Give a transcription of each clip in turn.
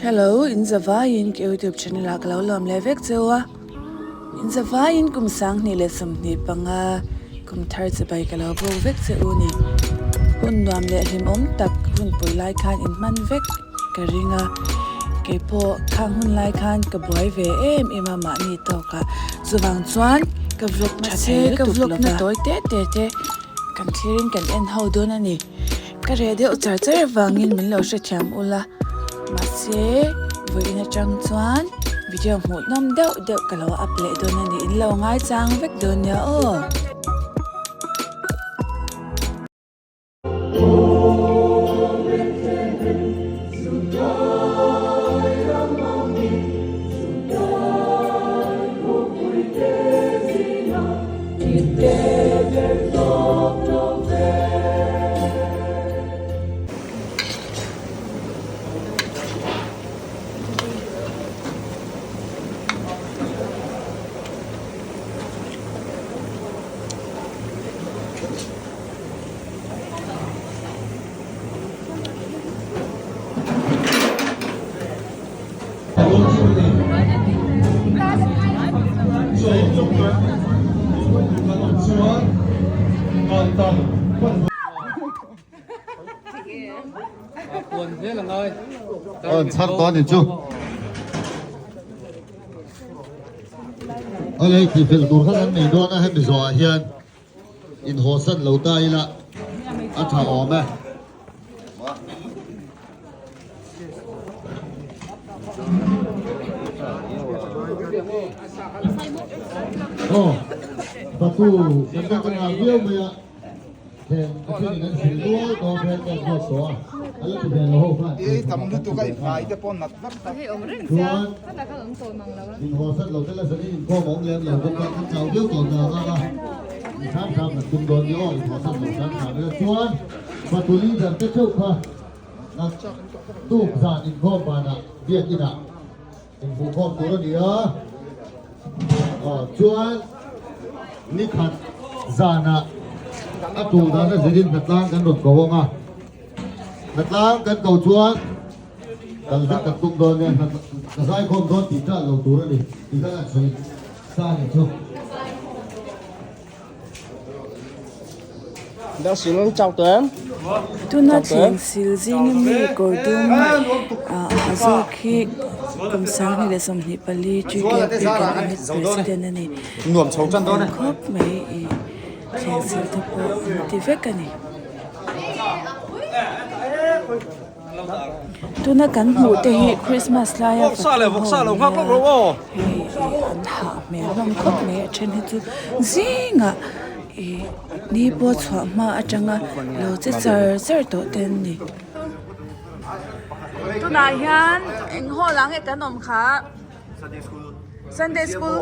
Hello in zavaiin ka youtube channel ah ka lo lawm leh vek cheu a in zavaiin kum sanghnih leh 25 kum thar chibai ka lo bawk vek che u ni hun nuam leh hlimawm tak hun pui lai khan in hman vek ka ring a keipawh khang hun lai khan ka buai ve em em a mahni tawk ah chuvang chuan ka vlog tha thei lutuk lo va tawi te te te kan thlir in kan en ho dawn a ni. Ka reh deuh char char avangin min lo hrethiam ula, mahse vawiin atang chuan video hmuhnawm deuh deuh ka lo up leh dawn a ni, in lo ngaichang vek dawn nia aw. Chhar ta ni chu a lei tih fel tur khan an nei dawn a hemi zawhah hian inhawsan lo ta ila a tha awm e. Aw, Batu kan ta kan ngah viau mai a, then a thenin an sil rual tawh a, then te an ruat tawh a, a la ti ve lo ho khan chuan inhawsat lo te la zanin inkhawm a awm lem lo bawk a, kan chau viau tawh ta ang a, in hram hram kan tum dawn nia aw, inhawsat lo hram hram ila chuan Batu leader te theuh kha Tuk zan inkhawm banah biakinah inhmuhkhawm tur a ni a, chuan nikhat zanah a tul dana zirin hnatlang kan rawn ko ang a, hnatlang kan ko chuan kal vek kan tum dawn nia, ka zaikhawm dawn tih ṭah lo tur a ni tih kha an sawi sa a nih chu. Tuna thleng sil zinga mi kawr dum ah a zawk hi kum 2024 GKP kan unit president a ni an khawp mai ih thleng sil te pawh an ti vek a ni. Tuna kan hmuh te hi Christmas laia fatu ho nia hei ih an hah hmel hlawm khawp mai a then hi chu zingah ih ni pawh chhuah hma atanga lo che char char tawh te an ni. Tunah hian eng hall ah nge kan awm kha Sunday school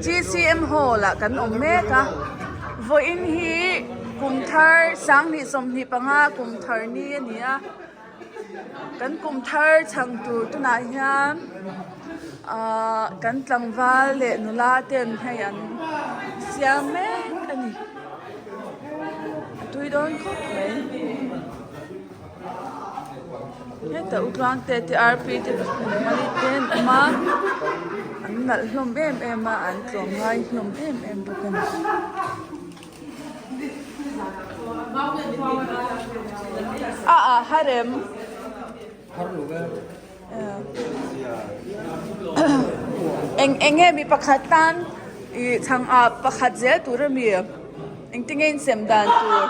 GCM hall ah kan awm mek a vawiin hi kum thar 2025 kum thar ni a ni a kan kum thar chhang tur tunah hian ahh kan tlangval leh nula ten hei an siam mek a ni a tui dawn khawp mai. Heta u tluang te te arpi te mali te an awm a an nalh hlawm em em a an tlawm ngai hlawm em em bawk a ni. A a harem eng eng nge mi pakhat tan ih chhang ah pakhat zel tur a mi engtin nge insem dan tur.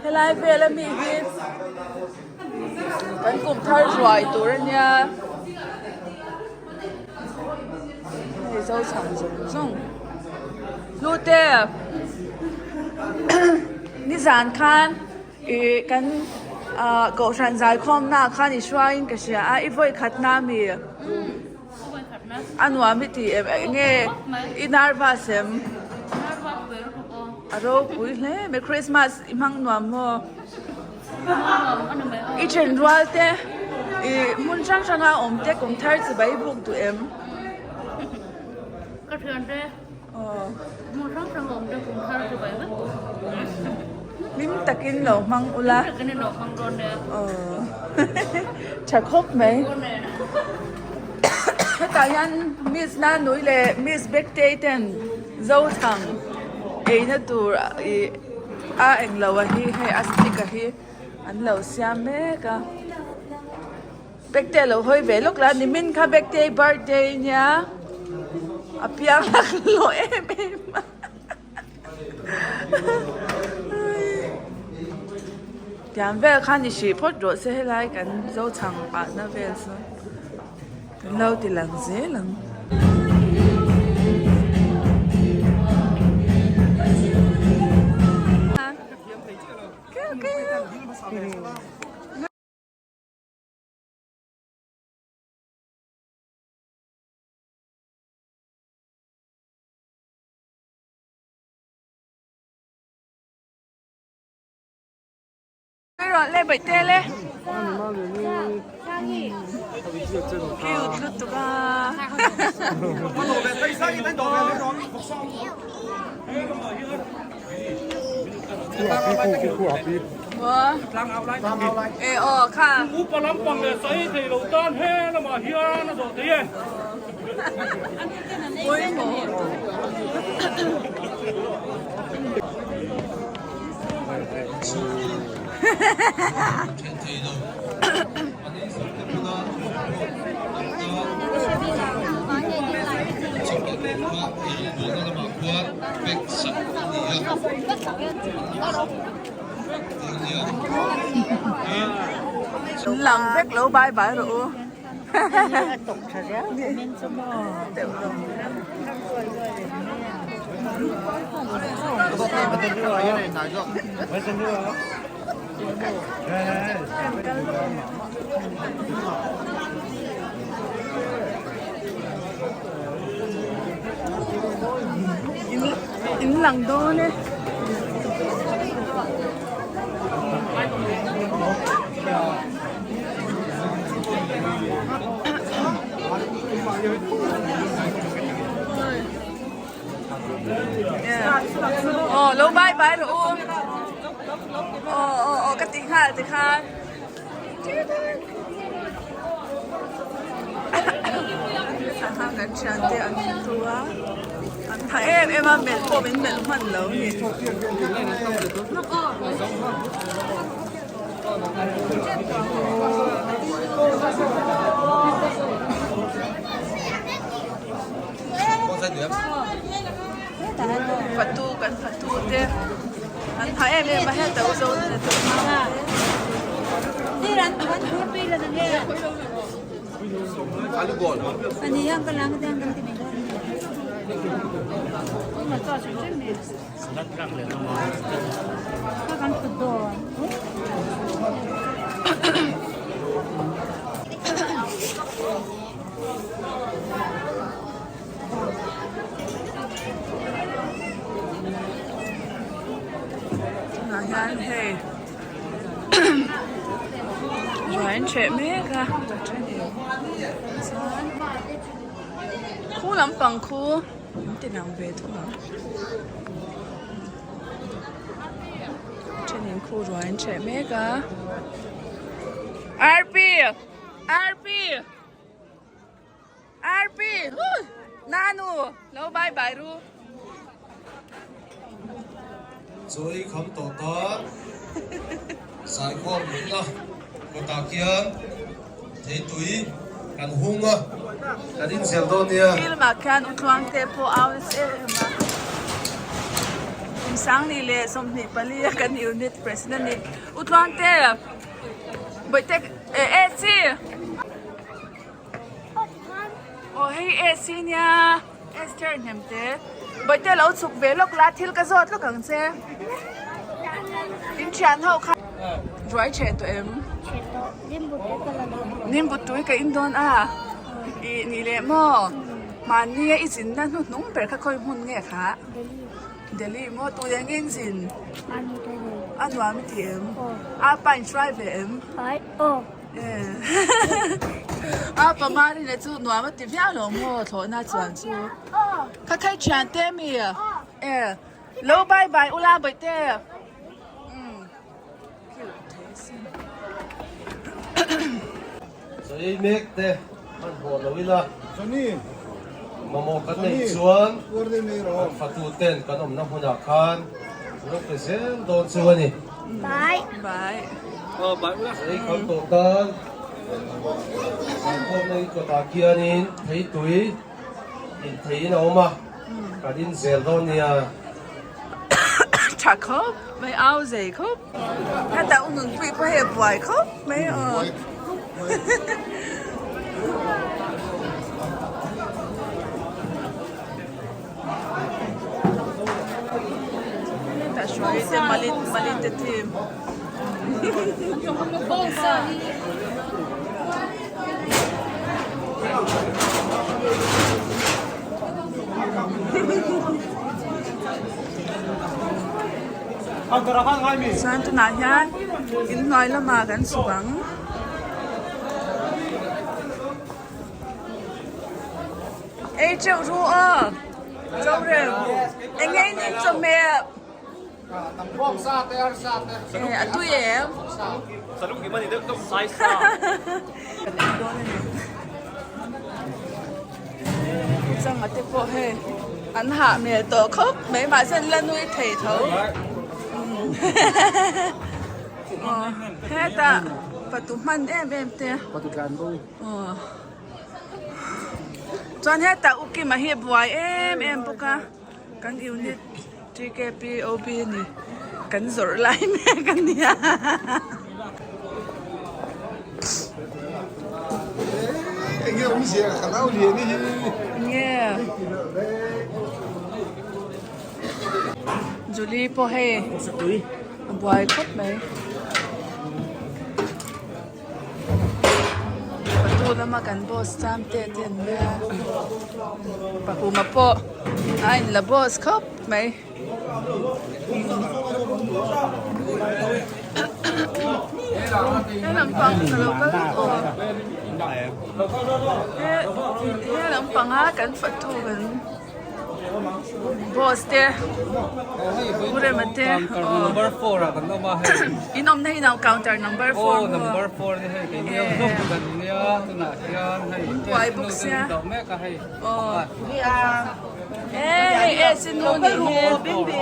Helai vel ami hi kan kum thar ruai tur ania hei zo chhang zawng zawng hlute nizan khan. Ih kan ah kohhran zaikhawmna ah khan i hruaiin ka hria a i vawi khatna ami a nuam i tih em eng nge i nervous em a ropui hle mai Christmas i hmang nuam maw i then rual te ih hmun hrang hranga awm te kum thar chibai buk duh em. Hlim takin lo hmang ula. Tha khawp mai. Hetah hian Miss Nanui leh Miss Bektei ten Zothang eina tur ih a englo a hi hei a stick a hi an lo siam mek a. Bektei lo hawi ve lawk la nimin kha Bektei birthday nia a piang laklawh em em a. Tiang vel khan i hrih phawt rawh se helai kan zochhang pahna vel chu kan lo ti lang zel ang. Le baih te le cute lutuk a e aw kha upa lampang leh sawi thei lo tan he lamah hian a zawh thei e. Lang vek lo bye bye rawh u. In lang dawn e. Aw lo bye bye rawh u aw aw aw ka ti nghal ti khan kan thian te an thu a an tha em em a melh pawh min melh hman lo a ni. Fatu kan fatu te an tha em em a heta u zo na te Tunah hian hei ruai an ṭheh mek a chuan khu lampang khu an ti lang ve thung ang. Thenin khu ruai an ṭheh mek a. Arpi! Arpi! Arpi! Huh! Nanu! Lo bye bye ru. Chawi kham tawh ta. Saikhawm luhna kawtah khian theitui kan hung a, kan inzial dawn nia. Film ah khian Utluang te pawh au nasa em em a. Kum Sangni leh 24 a kan unit president ni Utluang te Bawihte eh AC Aw hei AC nia Esther hnem te Bawihte lo chhuk ve lawk la thil ka zawt lawk ang che In thian ho kha ruai chhe tawh em? Chhe tawh Nimbu tui ka la dawn. Nimbu tui ka in dawn a Ih ni leh maw Mahni a i zinna hnuhnung ber kha khawi hmun nge kha? Delhi. Delhi maw tu eng in zin? Mahni te nen. A nuam i ti em? Aw. A pa in hruai ve em? Ai aw. A pamari le chu nuam a ti viau lo maw thlawhna chuan chu. Kha khai thian te mi e lo bye bye ula bawihte. Sawi mek te hmanhmawh lo ila mamawh kan neih chuan kan fatu ten kan awmna hmunah khan lo pe zel dawn chu a ni. Sawi kham tawh tan zaikhawmna in kawtah khianin theitui intheiin a awm a, kan inzel dawn nia. Tha khawp mai au zei khawp. Heta u nunpui pawh hei a buai khawp mai aw. Heta hruai te malit malit te team. Chuan tunah hian inhnuai lamah kan chhuk ang. Ei teuh ru aw Zorem eng nge in in chawhmeh. A tui em? Kan en dawn a ni. Changa te pawh hei an hah hmel tawh khawp mai mahse an la nui thei tho. Hetah fatu hman em em te. Chuan hetah Ukima hi a buai em em bawk a. Kan unit TKPOB a ni kan zawrh lai mek a nia. Enge awmzia ka nau lian hi. Nge. Julie pawh hei a buai khawp mai. Patu lama kan boss cham te te an nia Pahuma pawh a in la boss khawp mai. He lampang ka lo kal aw he lampanga kan fatu kan. Boss te Pu Rema te Number 4 ah kan awm a hei. In awmna hi nau counter number 4 Aw number 4 ni hei kei nia zawk chu kan nia tunah hian hei Buai bawk sia. Dawh mek a hei. Aw. E hei e sin nu ni hi.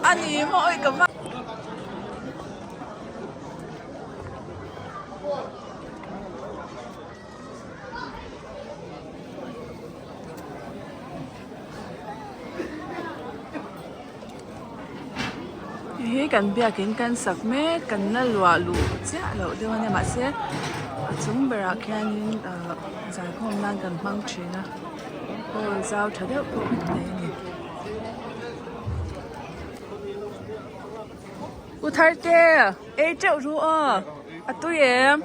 Ani maw oi ka va. Hei kan biakin kan sak mek kan la luah luh chiah loh deuh a nia mahse a chung berah khianin ahh zaikhawm nan kan hmang thin a hall zau tha deuh pawh kan nei a ni. U Tharte ei teuh ru aw a tui em?